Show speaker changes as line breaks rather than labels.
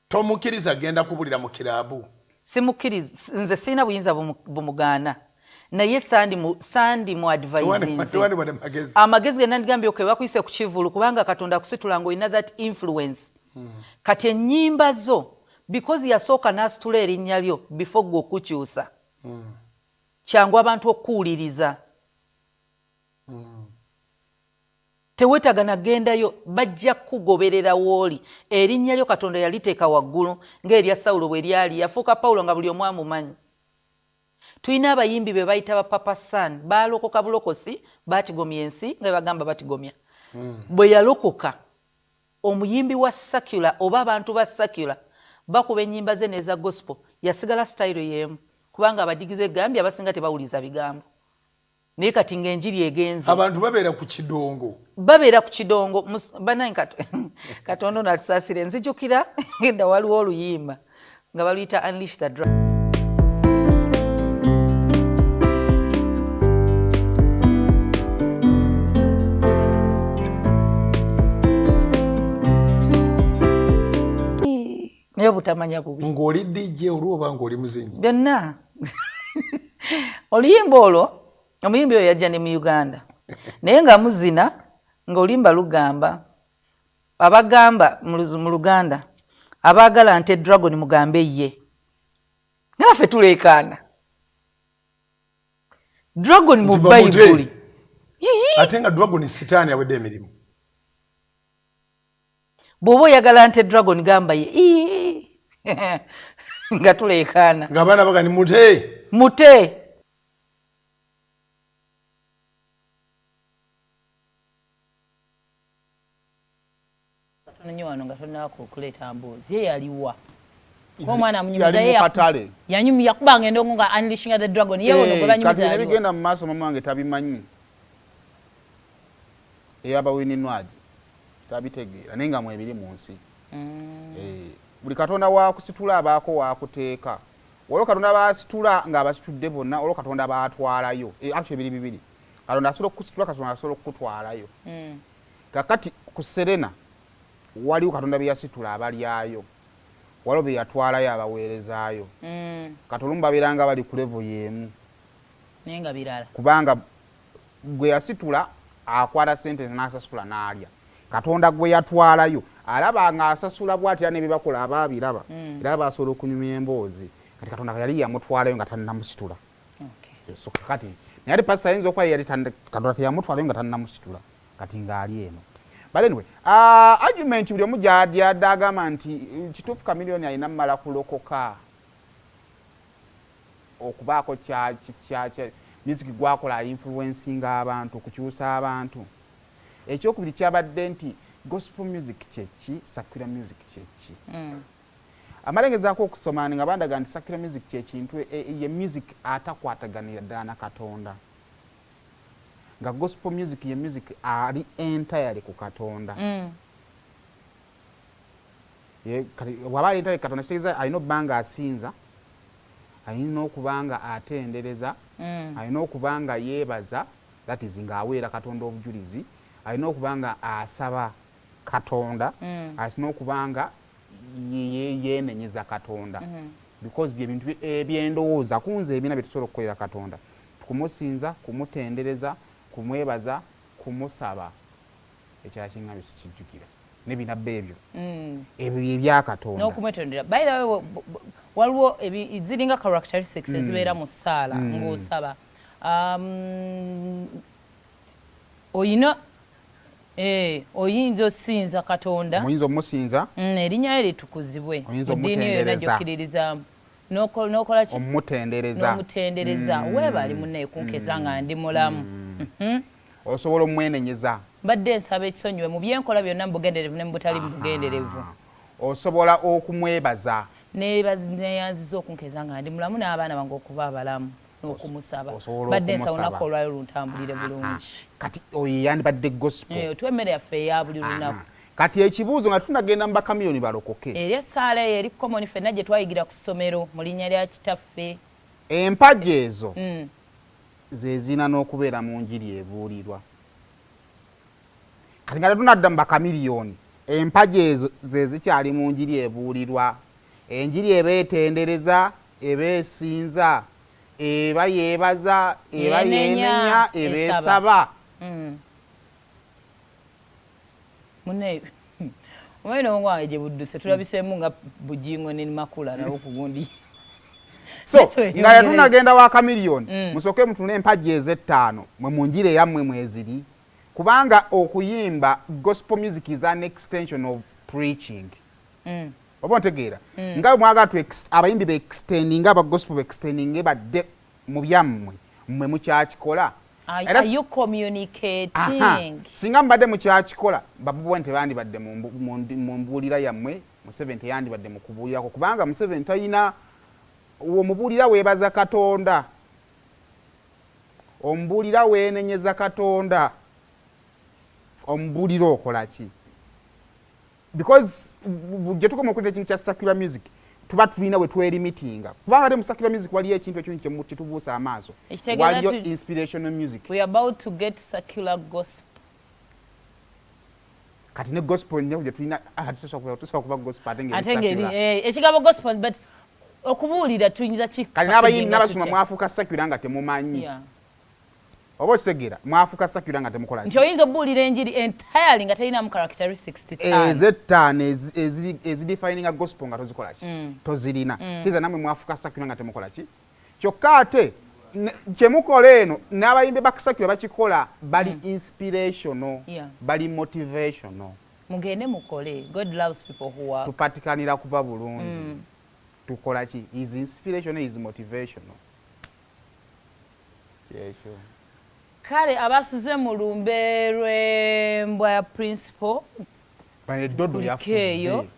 Tomukkiriza genda kubulira mu kiraabu.
Simukkiriza, nze sirina buyinza bumugaana, naye sandi mu advisinze. Amagezi ge nandigambye, okay, bakuyise ku kivulu kubanga Katonda akusitula ng'olina that influence. Kati ennyimba zo, because yasooka n'asitula erinnya lyo before gwe okukyusa, kyangu abantu okukuwuliriza. Teweetaaga nagendayo, bajja kugoberera wooli. Erinnya lyo Katonda yaliteeka waggulu ng'erya Sawulo bwe lyali, yafuuka Pawulo nga buli omu amumanyi. Tulina abayimbi be bayita ba Papa San, baalokoka bulokosi, batigomya ensi nga bagamba batigomya. Bwe yalokoka, omuyimbi wa secular oba abantu ba secular bakuba ennyimba ze n'eza gospel, yasigala style y'emu, kubanga abadigize gambye abasinga tebawuliza bigambo. Naye kati ng'enjiri egenze,
abantu babeera ku kidongo.
Babeera ku kidongo. Bannange, Katonda ono atusaasire. Nzijukira nga waliwo oluyimba nga baluyita "Unleash the Dragon". Naye obutamanya bubi.
Ng'oli DJ olwoba ng'oli muzinyi?
Byonna. Oluyimba olwo, omuyimbi oyo yajja ne mu Uganda, naye nga muzina ng'oluyimba lugamba, abagamba mu Luganda, abaagala nte dragon mugambe ye, nga naffe tuleekaana dragon mu Bayibuli.
Ate nga dragon sitaani awedde emirimu.
Bw'oba oyagala nte dragon, gamba ye, nga tuleekaana.
Ng'abaana bagani mute.
Mute.
Katono nnyo wano nga tonnaako okuleeta mboozi ye yaliwa omwana.
Yali mu katale.
Yakubanga endongo nga "Unleashing the Dragon". Ye ono gwe banyumiza
kati
yaliwa?
Nebigenda mu maaso, mama wange tabimanyi, eyabawininwagi tabitegeera, naye nga mwebiri mu nsi. Buli Katonda wakusitula abaako wakuteeka. Waliwo Katonda basitula ng'abasitudde bonna, waliwo Katonda batwalayo. Actually biri bibiri: Katonda asobola okukusitula, Katonda asobola okukutwalayo. Kakati ku Serena waliwo Katonda bye yasitula abalyayo, waliwo bye yatwalayo abaweerezaayo. Kati olumu babeera nga bali ku level y'emu.
Naye nga birala.
Kubanga gwe yasitula akwata sente n'asasula n'alya. Katonda gwe yatwalayo alaba ng'asasula bw'ati, era nebibakola aba abiraba, era aba asobola okunyumya emboozi. Kati Katonda yali yamutwalayo nga tannamusitula. So kakati naye ate pasita ayinza okuba yali Katonda teyamutwalayo nga tannamusitula, kati ng'ali eno. But anyway, argument buli omu gyadde agamba nti kituufu Kamiliyoni alina mmala kulokoka okubaako kya music gwakola influencinga abantu, okukyusa abantu. Ekyokubiri kyabadde nti gospel music kyeki, secular music kyeki? Amalengezaako okusoma nga bandaga nti secular music kyekintu ye music atakwataganira ddala na Katonda, nga gospel music ye music ali entirely ku Katonda. Kati bw'aba ali entirely ku Katonda, kitegeeza alina okuba nga asinza, alina okuba nga atendereza, alina okuba nga yeebaza, that is ng'aweera Katonda obujulizi, alina okuba nga asaba Katonda, alina okuba nga yeenenyeza Katonda, because byebintu ebyendowooza kunze ebina bye tusobola okukolera Katonda: kumusinza, kumutendereza, kumwebaza, kumusaba. Ekirala kiŋŋambye sikijjukira, nebinabba ebyo, ebyo byebyakatonda.
N'okumwetondera. By the way, waliwo ziringa characteristics ezibeera mu ssaala ng'osaba. Oyina oyinza osinza Katonda.
Oyinza omusinza.
Erinnya lye litukuzibwe.
Oyinza
Mu ddiini yo yonna
omutendereza.
Gy'okkiririzaamu. N'okola ki?
Omutendereza.
N'omutendereza. Weebali munnaye kunkeza nga ndi mulamu.
Osobola omwenenyeza.
Mbadde nsaba ekisonyiwe mu byenkola byonna, mu bugenderevu ne mu butali mu bugenderevu.
Osobola okumwebaza.
Neyanziza okunkeza nga ndi mulamu n'abaana bange okuba abalamu n'okumusaba.
Osobola
Mbadde nsaba
okumusaba.
olunaku olwaliro luntambulire bulungi.
Kati oyo yandibadde gospel.
Tuwa emmere yaffe eya buli lunaku.
Kati ekibuuzo, nga tunagenda mu bakamiliyoni balokoke,
Eri essaala eyo eri common, ffenna gye twayigira ku ssomero, mu linnya lya Kitaffe.
Empagi ezo ze zirina n'okubeera mu njiri ebuulirwa. Kati nga tetunadda mu bakamiliyoni, Empagi ezo ze zikyali mu njiri ebuulirwa. Enjiri eba etendereza, eba esinza, eba yeebaza, eba
Yenenya,
yenenya, eba
esaba.
Esaba.
Mune omanyi nongo wange gye budduse tulabiseemu nga Bujingo ne Makula nabo ku gundi.
So
Netwe
nga tetunagenda wa Chameleone, musooke mutune empagi ez'ettaano mwe mu njiri eyammwe mweziri, kubanga okuyimba gospel music is an extension of preaching. Oba ontegeera? Nga bwe mwagala abayimbi beextendinga, aba gospel beextendinge badde mu byammwe, mmwe mukyakikola.
Are you communicating?
Aha. Singa mubadde mukyakikola, ba Bobi tebandibadde mu mbuulira yammwe, Museveni teyandibadde mu kubuulirako, kubanga Museveni talina omubuulira. Weebaza Katonda, omubuulira weenenyeza Katonda, omubuulira okola ki? Because gye tukoma okuleta ekintu kya secular music, tuba tulina we twerimitinga, kubanga ate mu secular music waliyo ekintu ekintu kyetubuusa amaaso.
Ekitegeeza
Waliyo inspirational music.
We are about to get secular gospel.
Kati ne gospel nyo gye tulina, ah, tusobola kuba gospel ate ng'eri
Ate ngeri
secular.
Ekigambo gospel, but okubuulira tuyinza ki?
Kati n'abayimbi n'abasumba mwafuuka secular nga temumanyi. Oba okitegeera? Mwafuuka secular nga temukola ki?
Nti oyinza okubuulira enjiri entirely nga terinamu characteristics ttaano.
Ez'ettaano ezidefininga gospel nga tozikola ki? Tozirina. Kitegeeza nammwe mwafuuka secular nga temukola ki? Kyokka ate kyemukola eno n'abayimbi ba secular bakikola, bali inspirational, bali motivational.
Mugende mukole. God loves people who work.
Tupatikanira kuba bulungi. Tukola ki? Is inspirational, is motivational, kyekyo.
Kale abasuze mu lumbe lw'embwa ya principal
Bano eddodo
kuliko eyo.
yafudde.